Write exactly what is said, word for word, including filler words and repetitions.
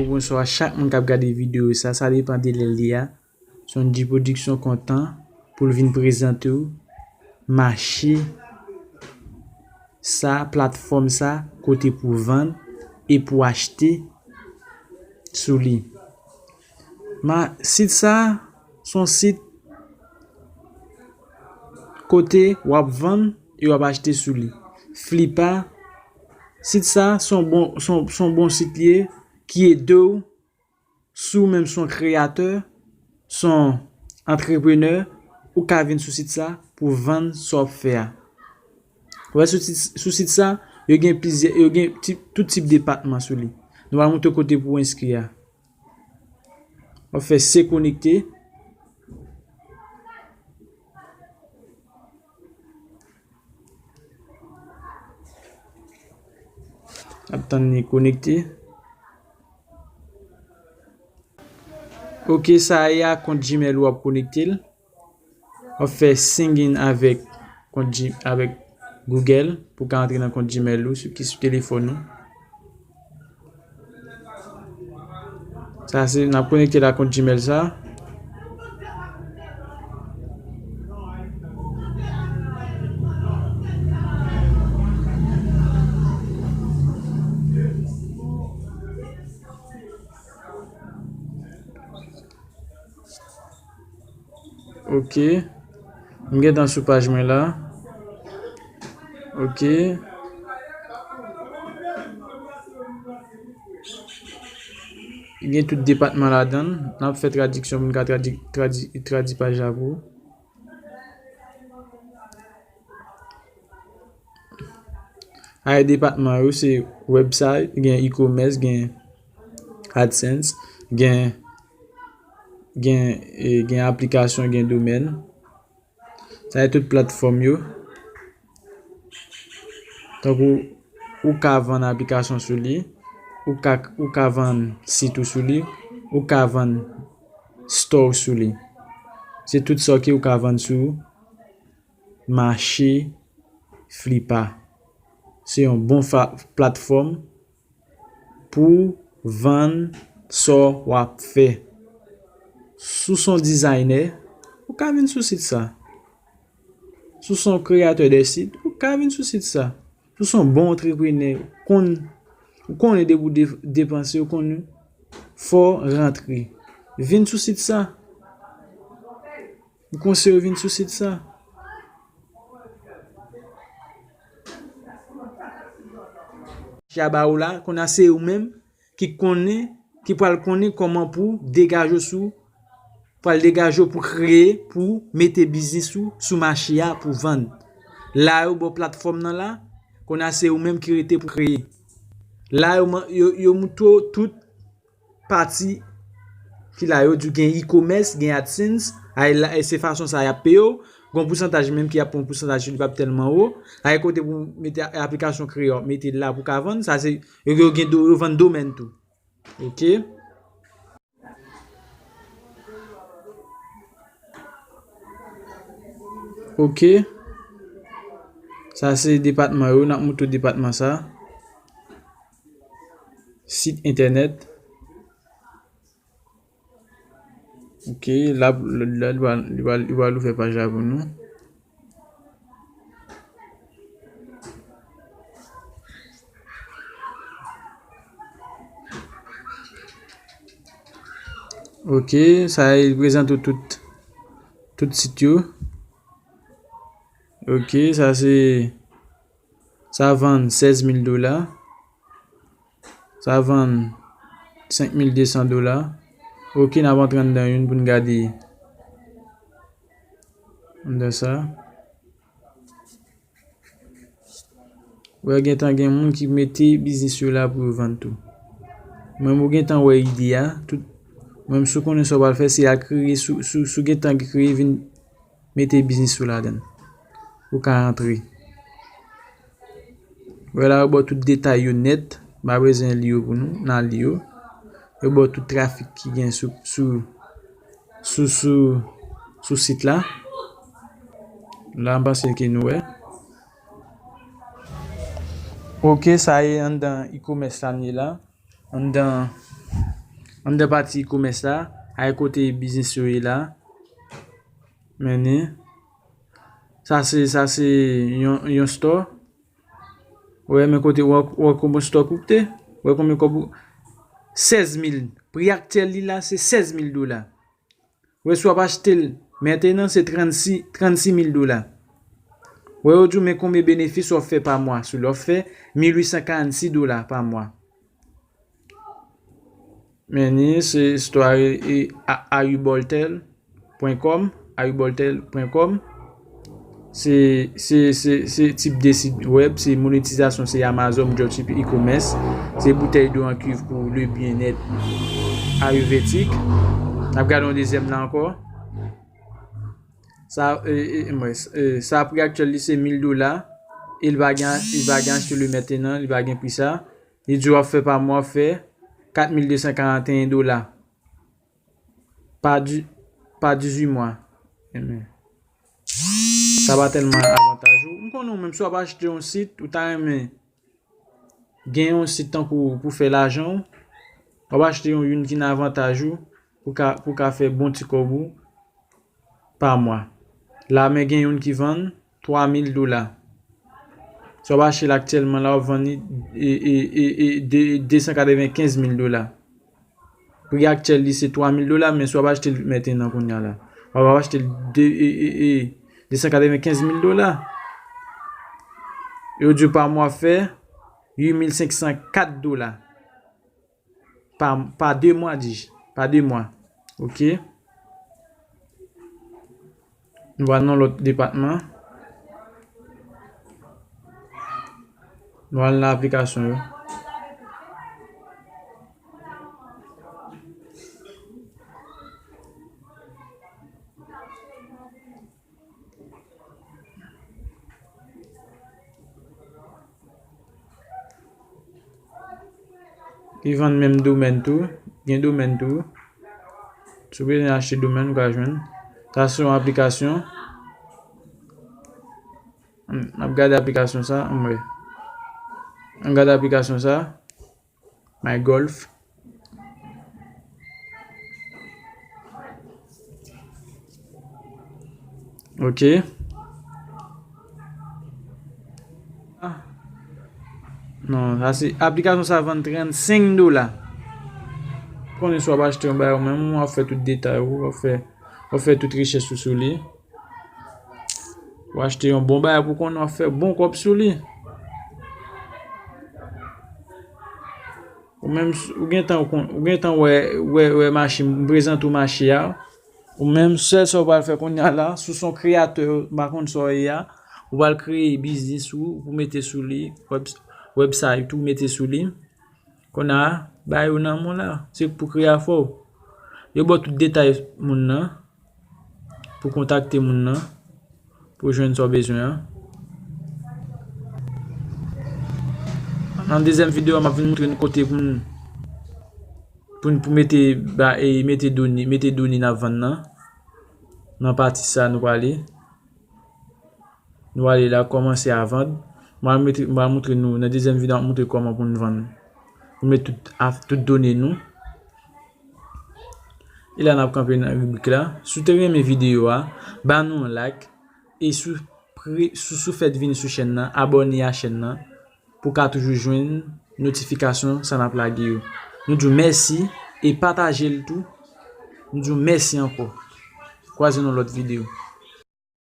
Bonswa chak moun k ap gade videyo sa, sa depann de lè l ye a. Sondji Production kontan pou l vin prezante w mache sa, platfòm sa, kote pou vann e pou achte sou li. Ma, sit sa, se yon sit kote w ap vann e w ap achte sou li. Flippa, sit sa, se yon bon, se yon, se yon bon sit li ye ki ede w. Si w menm se yon kreyatè, se yon antreprenè, ou ka vin sou sit sa pou vann sa w ap fè a. Ou wè sou sit, sou sit sa, yo gen plizyè, yo gen ti, tout tip depatman sou li. Nou pral montre w kote pou w enskri a. W ap fè se konekte. Ap tann li konekte. Ok, sa a kont Gmail ou ap konekte l. W ap fè sign in avèk kont G, avèk Google pou w ka antre nan kont Gmail ou sou, ki sou telefòn ou. Sa se, n ap konekte la kont Gmail sa. Ok. M gentan sou paj mwen la. Ok. Gen tout depatman ladan l. N ap fè tradiksyon pou n ka tradi, tradi, tradi paj la pou ou. Ay depatman yo se website, gen e-commerce, gen AdSense, gen, gen, e, gen aplikasyon, gen domèn. Sa se tout platfòm yo. Tankou ou ka vann aplikasyon sou li, ou ka, ou ka vann sit ou sou li, ou ka vann store sou li. Se tout sa ke ou ka vann sou mache Flippa. Se yon bon fa, platfòm pou vann sa w ap fè. Si w se yon dizayner, ou ka vin sou sit sa. Si w se yon kreyatè de sit, ou ka vin sou sit sa. Si w se yon bon antreprenè, ou konn, ou konnen depi w de, depanse, ou konnen fò w rantre. Vin sou sit sa. M konseye w vin sou sit sa. Mache a ba ou la, kounye a se ou menm ki konnen, ki pral konnen kòman pou degaje w sou, pral degaje w pou kreye, pou mete biznis ou sou mache a pou vann. La yo ba w platfòm nan la, kounye a se ou menm ki rete pou kreye. La yo, yo, yo moutre w tout pati ki la yo di w gen e-commerce, gen AdSense, ay la, e se fason sa y ap peye w. Gon pousantaj menm ki ap pran yon pousantaj li p ap tèlman wo. Ay kote pou mete a, aplikasyon kreye w, mete la pou ka vann, sa se, yo, yo gen do, yo vann domèn tou. Ok. Ok. Sa se depatman yo, n ap moutre w depatman sa. Sit entènèt. Ok, la, la, la, li va, li va, li va ouvè paj la pou nou. Ok, sa e prezante w tout, tout sit yo. Ok, sa se, sa vann sèz mil dola. Sa vann senk mil de san dola. Ok, n ap antre anndan youn pou n gade anndan sa. Ou wè gentan gen moun ki mete biznis yo la pou yo vann tou. Mwen, ou gentan wè ide a, tout, mwen, si w konnen sa w pral fè, se al kreye, si w, si w, si w gentan kreye, vin mete biznis ou ladan l. Ou ka rantre. Wè la, yo ba w tout detay yo nèt. M pa bezwen li yo pou nou, n a li yo. Yo ba w tout trafik ki gen sou, sou, sou, sou, sou sit la. La, m panse ke nou wè. Ok, sa ye anndan e-commerce la n ye la. Anndan Anndan pati e-commerce la, ay kote biznis yo ye la. Men ni. Sa se, sa se yon, yon store. Ou wè, men kote, ou wè, ou wè konbyen store koute? Ou wè konbyen kòb ou? Sèz mil. Pri aktyèl li la, se sèz mil dola. Ou wè, si w ap achte l mentenan, se trannsis, trannsis mil dola. Ou wè, yo di w, men konbyen benefis w ap fè pa mwa sou li? W ap fè mil uit san karannsis dola pa mwa. Men ni, se istwa e, e, a-, ariboltel pwen kòm, ariboltel pwen kòm. Se, se, se, se tip de sit wèb, se monetizasyon, se Amazon, dropship, e-commerce. Se boutèy dlo an kiv pou le byennèt ayurvedic. N ap gade yon dezyèm la ankò. Sa, e, e, e, mwen, e, sa pri aktyèl li se mil dola. E li pa gen, li pa gen achte le mentenan, li pa gen pri sa. Li di w ap fè pa mwa, w ap fè kat mil de san karanteyen dola. Pa di, pa dizuit mwa. Ebyen, sa pa tèlman avantaj ou. M konnen ou menm, si w ap achte yon sit, ou ta renmen gen yon sit tankou pou fè lajan ou, w ap achte yon, youn ki nan avantaj ou, pou ka, pou ka fè bon ti kòb ou pa mwa. La, men gen youn ki vann twa mil dola. Si w ap achte l aktyèlman la, w ap vann li, e, e, e, e, de, de san katrevenkenz mil dola. Pri aktyèl li se twa mil dola, men si w ap achte l mentenan kounye a la, w ap achte l de, e, e, e, de san katrevenkenz mil dola. Yo di w pa mwa fè uit mil senk san kat dola. Pa, pa de mwa, di, pa de mwa. Oke. Nou pral nan lòt depatman. Nou al nan aplikasyon yo. Li vann menm domèn tou. Gen domèn tou. Si w bezwen achte domèn, ou ka jwenn. Sa se yon aplikasyon. N ap gade aplikasyon sa, ann wè. Ann gade aplikasyon sa. My Golf. Ok. Ah. Non, sa se aplikasyon sa vann trannsenk dola. Konnen si w ap achte yon bagay ou menm, w ap fè tout detay ou, w ap fè, w ap fè tout rechèch ou sou li. Ou achte yon bon bagay pou konnen w ap fè bon kòb sou li. Ou menm, s-, ou gentan, ou kon-, ou gentan wè, wè, wè mache, m prezante w mache a. Ou menm, sèl sa w pral fè kounye a la, si w se yon kreyatè, m pa konn sa w ye a, ou pral kreye biznis ou, pou mete sou li, web-, website ou, mete sou li. Kounye a, bagay yo nan men w la, se pou kreye afè w. Yo ba w tout detay moun nan, pou kontakte moun nan, pou jwenn sa w bezwen an. Nan dezyèm videyo a, m ap vin montre nou kote pou n, pou n, pou mete, ba, e, mete done, mete done n ap vann nan. Nan pati sa, nou prale. Nou ale la, kòmanse a vann. M pral mete, m pral montre nou, nan dezyèm videyo, m ap montre kòman pou n vann. Pou n met tout, af-, tout done nou. E la, n ap kanpe nan ribrik la. Si w te renmen videyo a, ba nou yon like. E si w pre-, si w, si w fèk vini sou chèn nan, abòne a chèn nan. Pou w ka toujou jwenn notifikasyon sa n ap lage yo. Nou di w mèsi e pataje l tou. Nou di w mèsi ankò. Kwaze nan lòt videyo.